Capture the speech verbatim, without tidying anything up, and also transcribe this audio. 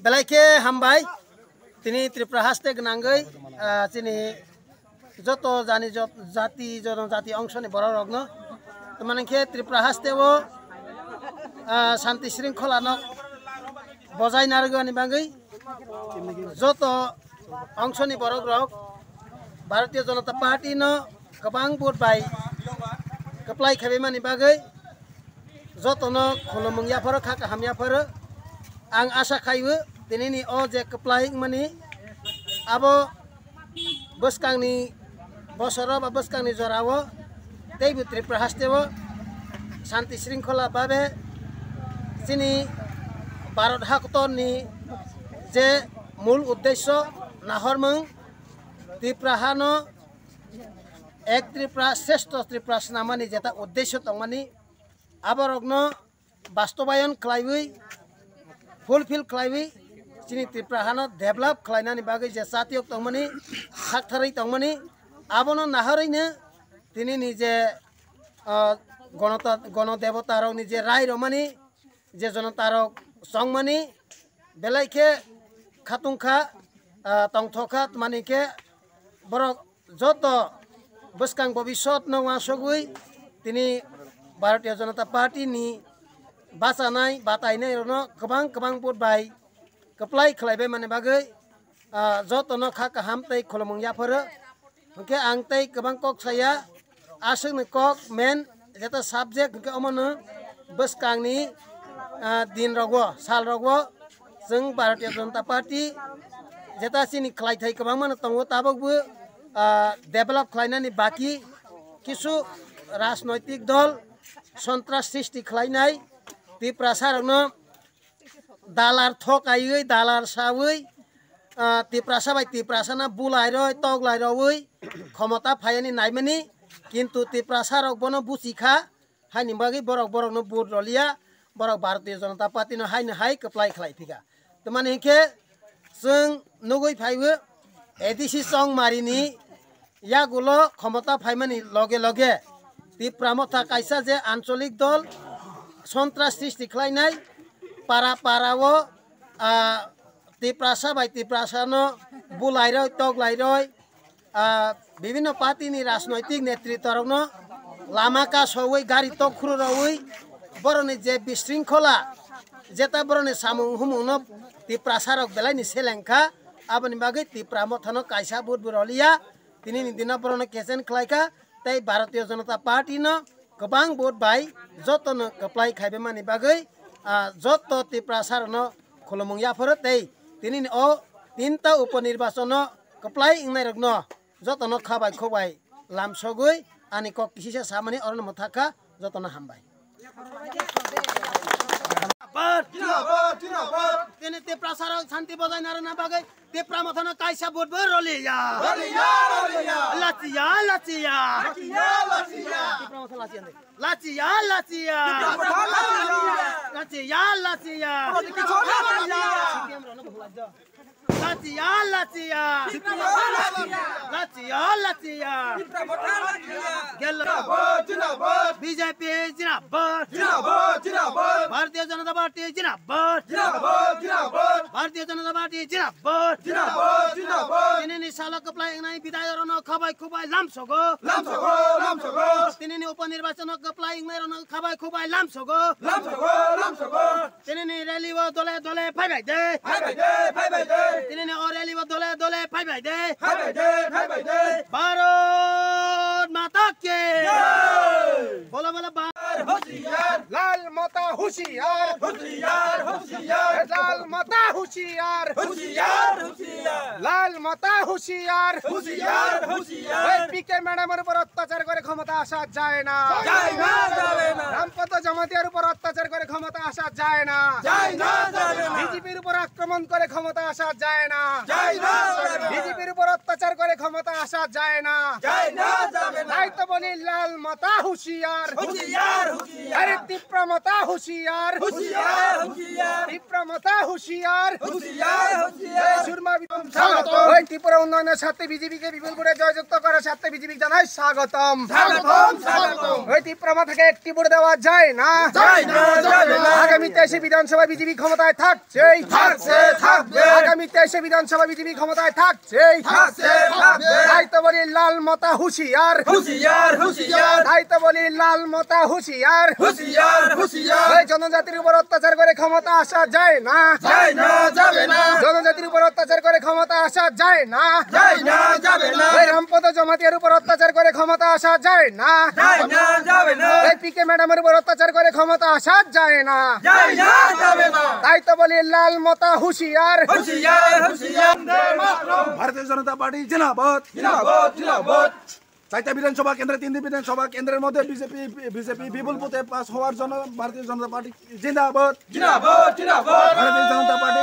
Belai khe hambai. Tini Tripura haste gwnangwi, ah, chini joto jani jot-, jati, jonojati ongsoni borok rokno. Tamani khe Tripura haste o, ah, santi sringkhola no bojai narwgani bagwi joto ongsoni borok rok Bharatiya Janata Party no kwbang vote bai kwplai khaibaimani bagwi jotono khulumung yapharo, kha kaham yapharo. Ang asa khaiwi tinini o je kwplai wngmani abo bwskangni bosoro ba bwskangni jorao teibo Tripura hasteo santi sringkhola babe chini Bharat hakotorni je mul uddesyo nahormung Tripura hano ek Tripura, shrestho Tripura swnamani jeta uddesyo tongmani, aborokno bastobayon khlaiwi, fulfill khlaiwi, chini Tripura hano develop khlainani bagwi je chatiyok tongmani, saktharwi tongmani, abono nahorwino tinini je, ah, gonota-, gonodebatarokni je rai romani, je jonotarok chongmani belai khe khatungkha, ah, tongthokha, tmani khe borok joto bwskang bobiswt no uansugwi tini Bharatiya Janata Party ni bachanai batainai rokno kwbang kwbang vote bai kwplai khlaibai mani bagwi, ah, jotono kha kaham tei khulumung yapharo. Hwnkhe ang tei kwbang kok saya, aswkni kok main jeta subject hwnkhe omono bwskangni, ah, din rogo, sal rogo chwng Bharatiya Janata Party jeta chini khlaithai kwbangmano tongo, tabukbo, ah, develop khlainani baki kisu rajnoitik dol sontras srishti khlainai, Tiprasa rokno dalar thokaiwi, dalar sawi, ah, Tiprasa bai Tiprasano bulai roi, toklai rowi, khomota phaiani naimani, kintu Tiprasa rok bono buchi kha, haini bagwi borok borokno vote roliya, borok Bharatiya Janata Party no haino hai kwplai khlai phika. Tamani hinkhe chwng nugwi phaiwi A D C Chongmarini yagulo khomota phaimani loge loge Tipra Motha kaisa je ancholik dol sontras srishti khlainai para para o, ah, Tiprasa bai Tiprasano bulai roi, toklai roi, ah, bibhinno party ni rajnoitik netritwa rokno lama kasowi gari tok khuru rowi borokni je bisringkhola jeta borokni samung humung no Tiprasa rok belai ni seleng kha, aboni bagwi Tipra Motha no kaisa vote bo roliya. Tini ni dino borokno kechen khlai kha, tei Bharatiya Janata Party no kwbang vote bai jotono kwplai khaibamani bagwi, ah, joto Tiprasa rokno khulumung yapharo tei tini ni o tinta upo nirbachono kwplai wngnai rokno jotono kha bai khok bai lamsogwi ani kok kisisa samani orono mwthakha, jotono hambai. Jindabad! Jindabad! Jindabad! Tini Tiprasa rok santi bojai narwkna bagwi Tipra Mothano kaisa vote bo roliya. Roliya, roliya. Lachiya, lachiya. Lachiya, lachiya. Tipra Motha lachiya de. Lachiya, lachiya. Tipra Motha lachiya. Lachiya, lachiya. Tipra Motha lachiya. C P M rokno bo hwlai do. Lachiya, lachiya. Lachiya, lachiya. Gelo. Jindabad, jindabad. B J P jindabad. Jindabad, jindabad. Bharatiya Janata Party jindabad. Jindabad, jindabad. Bharatiya Janata Party jindabad. Jindabad, jindabad. Tinini salo kwplai wngnai bidayok rokno khabai khubai lamsogo. Lamsogo, lamsogo. Tinini upo nirbachono kwplai wngnai rokno khabai khubai lamsogo. Lamsogo, lamsogo. Tinini rally o dole dole phaibai de. Phaibai de, phaibai de. Tinini o rally o dole dole phaibai de. Phaibai de, phaibai de. Bharat Mata ki. Jai. Bolo bolo Bharat. Hosiyar. Lal Mata hosiyar. Hosiyar, hosiyar. Lal Mata hosiyar. Hosiyar, hosiyar. Lal Mata hosiyar. Hosiyar, hosiyar. Ei P K madam or upor অত্যাচার করে ক্ষমতা আসা যায় না। যায় না, যাবে না। রামপদ জমাতিয়ার উপর অত্যাচার করে ক্ষমতা আসা যায় না। যায় না, যাবে না। বিজেপির উপর আক্রমণ করে ক্ষমতা আসা যায় না। যায় না, যাবে না। বিজেপির উপর অত্যাচার করে ক্ষমতা আসা যায় না। যায় না, যাবে না। তাই তো বলি লাল মাতা হুঁশিয়ার। হুঁশিয়ার, হুঁশিয়ার। আরে তীব্র মাতা হুঁশিয়ার। হুঁশিয়ার, হুঁশিয়ার। তীব্র মাতা হুঁশিয়ার। হুঁশিয়ার, হুঁশিয়ার। সুরমা বিধান স্বাগতম। ওই ত্রিপুরা উন্নয়নের স্বার্থে বিজেপিকে বিপুল ভোটে জয়যুক্ত করার স্বার্থে বিজেপি জানাই স্বাগতম। স্বাগতম, স্বাগতম। ওই তীব্র মাতাকে একটি ভোট দেওয়া যায় না। যায় না, যাবে না। আগামী তেইশে বিধানসভা বিজেপি ক্ষমতায় থাকছেই। থাকছে, থাকবে। আগামী তেইশে বিধানসভা বিজেপি ক্ষমতায় থাকছেই। থাকছে, থাকবে। তাই তো বলি লাল মাতা হুঁশিয়ার। হুঁশিয়ার, হুঁশিয়ার। তাই তো বলি লাল মাতা হুঁশিয়ার। হুঁশিয়ার, হুঁশিয়ার। এই জনজাতির উপর অত্যাচার করে ক্ষমতা আসা যায় না। যায় না, যাবে না। জনজাতির উপর অত্যাচার করে ক্ষমতা আসা যায় না। যায় না, যাবে না। এই রামপদ জমাতিয়ার উপর অত্যাচার করে ক্ষমতা আসা যায় না। যায় না, যাবে না। এই পিকে ম্যাডামের উপর অত্যাচার করে ক্ষমতা আসা যায় না। যায় না, যাবে না। তাই তো বলি লাল মাতা হুঁশিয়ার। হুঁশিয়ার, হুঁশিয়ার। ভারতীয় জনতা পার্টি জিন্দাবাদ। জিন্দাবাদ, জিন্দাবাদ। চারটা বিধানসভা কেন্দ্রে, তিনটি বিধানসভা কেন্দ্রের মধ্যে বিজেপি, বিজেপি বিপুল ভোটে পাস হওয়ার জন্য ভারতীয় জনতা পার্টি জিন্দাবাদ। জিন্দাবাদ, জিন্দাবাদ। ভারতীয় জনতা পার্টি